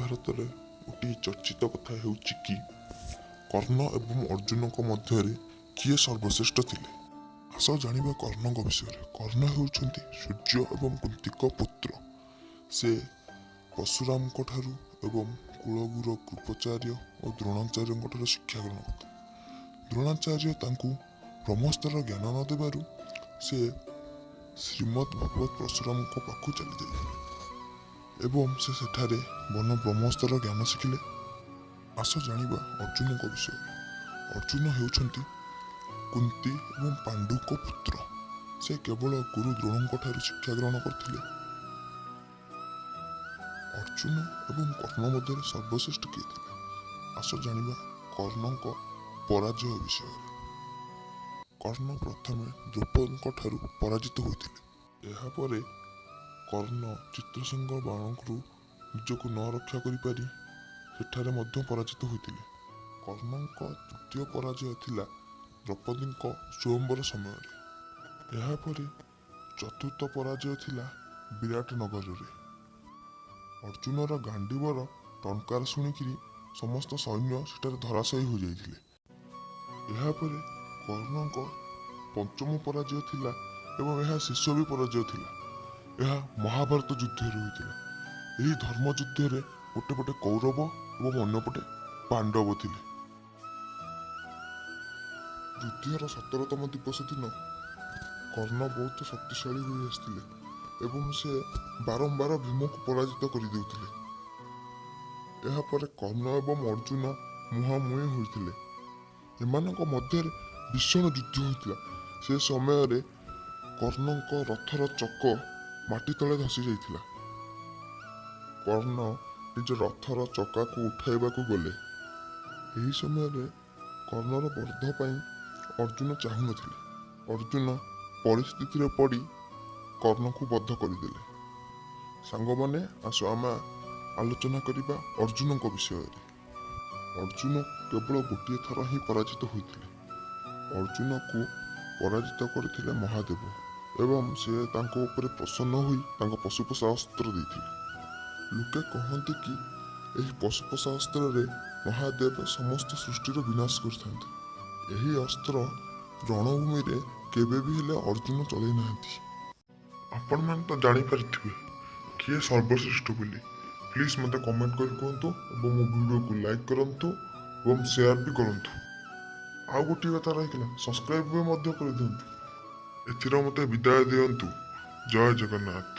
ମହାଭାରତରେ ଗୋଟିଏ ଚର୍ଚ୍ଚିତ କଥା ହେଉଛି କି କର୍ଣ୍ଣ ଏବଂ ଅର୍ଜୁନଙ୍କ ମଧ୍ୟରେ କିଏ ସର୍ବଶ୍ରେଷ୍ଠ ଥିଲେ। ଆସ ଜାଣିବା କର୍ଣ୍ଣଙ୍କ ବିଷୟରେ। କର୍ଣ୍ଣ ହେଉଛନ୍ତି ସୂର୍ଯ୍ୟ ଏବଂ କୁନ୍ତୀଙ୍କ ପୁତ୍ର। ସେ ପରଶୁରାମଙ୍କ ଠାରୁ ଏବଂ କୁଳଗୁରୁ କୃପାଚାର୍ଯ୍ୟ ଓ ଦ୍ରୋଣାଚାର୍ଯ୍ୟଙ୍କ ଠାରୁ ଶିକ୍ଷା ଗ୍ରହଣ କରିଥିଲେ। ଦ୍ରୋଣାଚାର୍ଯ୍ୟ ତାଙ୍କୁ ବ୍ରହ୍ମାସ୍ତ୍ରର ଜ୍ଞାନ ନ ଦେବାରୁ ସେ ଶ୍ରୀମଦ୍ ଭଗବତ ପରଶୁରାମଙ୍କ ପାଖକୁ ଚାଲି ଯାଇଥିଲେ ଏବଂ ସେ ସେଠାରେ ବନ ବ୍ରହ୍ମାସ୍ତ୍ରର ଜ୍ଞାନ ଶିଖିଲେ। ଆସ ଜାଣିବା ଅର୍ଜୁନଙ୍କ ବିଷୟରେ। ଅର୍ଜୁନ ହେଉଛନ୍ତି କୁନ୍ତୀ ଏବଂ ପାଣ୍ଡୁଙ୍କ ପୁତ୍ର। ସେ କେବଳ ଗୁରୁ ଦ୍ରୋଣଙ୍କ ଠାରୁ ଶିକ୍ଷା ଗ୍ରହଣ କରିଥିଲେ। ଅର୍ଜୁନ ଏବଂ କର୍ଣ୍ଣ ମଧ୍ୟରେ ସର୍ବଶ୍ରେଷ୍ଠ କିଏ ଥିଲେ? ଆସ ଜାଣିବା କର୍ଣ୍ଣଙ୍କ ପରାଜୟ ବିଷୟରେ। କର୍ଣ୍ଣ ପ୍ରଥମେ ଦ୍ରୌପଦୀଙ୍କ ଠାରୁ ପରାଜିତ ହୋଇଥିଲେ। ଏହାପରେ କର୍ଣ୍ଣ ଚିତ୍ରସେନଙ୍କ ବାଣରୁ ନିଜକୁ ନ ରକ୍ଷା କରିପାରି ସେଠାରେ ମଧ୍ୟ ପରାଜିତ ହୋଇଥିଲେ। କର୍ଣ୍ଣଙ୍କ ତୃତୀୟ ପରାଜୟ ଥିଲା ଦ୍ରୌପଦୀଙ୍କ ସ୍ୱୟଂବର ସମୟରେ। ଏହାପରେ ଚତୁର୍ଥ ପରାଜୟ ଥିଲା ବିରାଟ ନଗରରେ। ଅର୍ଜୁନର ଗାଣ୍ଡିବର ଟଙ୍କାର ଶୁଣିକିରି ସମସ୍ତ ସୈନ୍ୟ ସେଠାରେ ଧରାଶାୟୀ ହୋଇଯାଇଥିଲେ। ଏହାପରେ କର୍ଣ୍ଣଙ୍କ ପଞ୍ଚମ ପରାଜୟ ଥିଲା ଏବଂ ଏହା ଶେଷ ବି ପରାଜୟ ଥିଲା। ଏହା ମହାଭାରତ ଯୁଦ୍ଧରେ ହୋଇଥିଲା। ଏହି ଧର୍ମଯୁଦ୍ଧରେ ଗୋଟେ ପଟେ କୌରବ ଏବଂ ଅନ୍ୟପଟେ ପାଣ୍ଡବ ଥିଲେ। ଯୁଦ୍ଧର 17ତମ ଦିବସ ଦିନ କର୍ଣ୍ଣ ବହୁତ ଶକ୍ତିଶାଳୀ ହୋଇ ଆସିଥିଲେ ଏବଂ ସେ ବାରମ୍ବାର ଭୀମକୁ ପରାଜିତ କରିଦେଉଥିଲେ। ଏହାପରେ କର୍ଣ୍ଣ ଏବଂ ଅର୍ଜୁନ ମୁହାଁମୁହିଁ ହୋଇଥିଲେ। ଏମାନଙ୍କ ମଧ୍ୟରେ ଭୀଷଣ ଯୁଦ୍ଧ ହୋଇଥିଲା। ସେ ସମୟରେ କର୍ଣ୍ଣଙ୍କ ରଥର ଚକ ମାଟି ତଳେ ଧସି ଯାଇଥିଲା। କର୍ଣ୍ଣ ନିଜ ରଥର ଚକାକୁ ଉଠାଇବାକୁ ଗଲେ। ଏହି ସମୟରେ କର୍ଣ୍ଣର ବଧ ପାଇଁ ଅର୍ଜୁନ ଚାହୁଁନଥିଲେ। ଅର୍ଜୁନ ପରିସ୍ଥିତିରେ ପଡ଼ି କର୍ଣ୍ଣକୁ ବଧ କରିଦେଲେ। ସାଙ୍ଗମାନେ, ଆସ ଆମେ ଆଲୋଚନା କରିବା ଅର୍ଜୁନଙ୍କ ବିଷୟରେ। ଅର୍ଜୁନ କେବଳ ଗୋଟିଏ ଥର ହିଁ ପରାଜିତ ହୋଇଥିଲେ। ଅର୍ଜୁନକୁ ପରାଜିତ କରିଥିଲେ ମହାଦେବ ଏବଂ ସେ ତାଙ୍କ ଉପରେ ପ୍ରସନ୍ନ ହୋଇ ତାଙ୍କ ପଶୁପଶା ଅସ୍ତ୍ର ଦେଇଥିଲେ। ଲୋକେ କହନ୍ତି କି ଏହି ପଶୁପଶା ଅସ୍ତ୍ରରେ ମହାଦେବ ସମସ୍ତ ସୃଷ୍ଟିର ବିନାଶ କରିଥାନ୍ତି। ଏହି ଅସ୍ତ୍ର ରଣଭୂମିରେ କେବେ ବି ହେଲେ ଅର୍ଜୁନ ଚଲେଇ ନାହାନ୍ତି। ଆପଣମାନେ ତ ଜାଣିପାରିଥିବେ କିଏ ସର୍ବଶ୍ରେଷ୍ଠ ବୋଲି। ପ୍ଲିଜ୍ ମୋତେ କମେଣ୍ଟ କରି କୁହନ୍ତୁ ଏବଂ ମୋ ଭିଡ଼ିଓକୁ ଲାଇକ୍ କରନ୍ତୁ ଏବଂ ସେୟାର ବି କରନ୍ତୁ। ଆଉ ଗୋଟିଏ କଥା ରହିଥିଲା, ସବସ୍କ୍ରାଇବ୍ ବି ମଧ୍ୟ କରିଦିଅନ୍ତୁ। ଏଥିର ମୋତେ ବିଦାୟ ଦିଅନ୍ତୁ। ଜୟ ଜଗନ୍ନାଥ।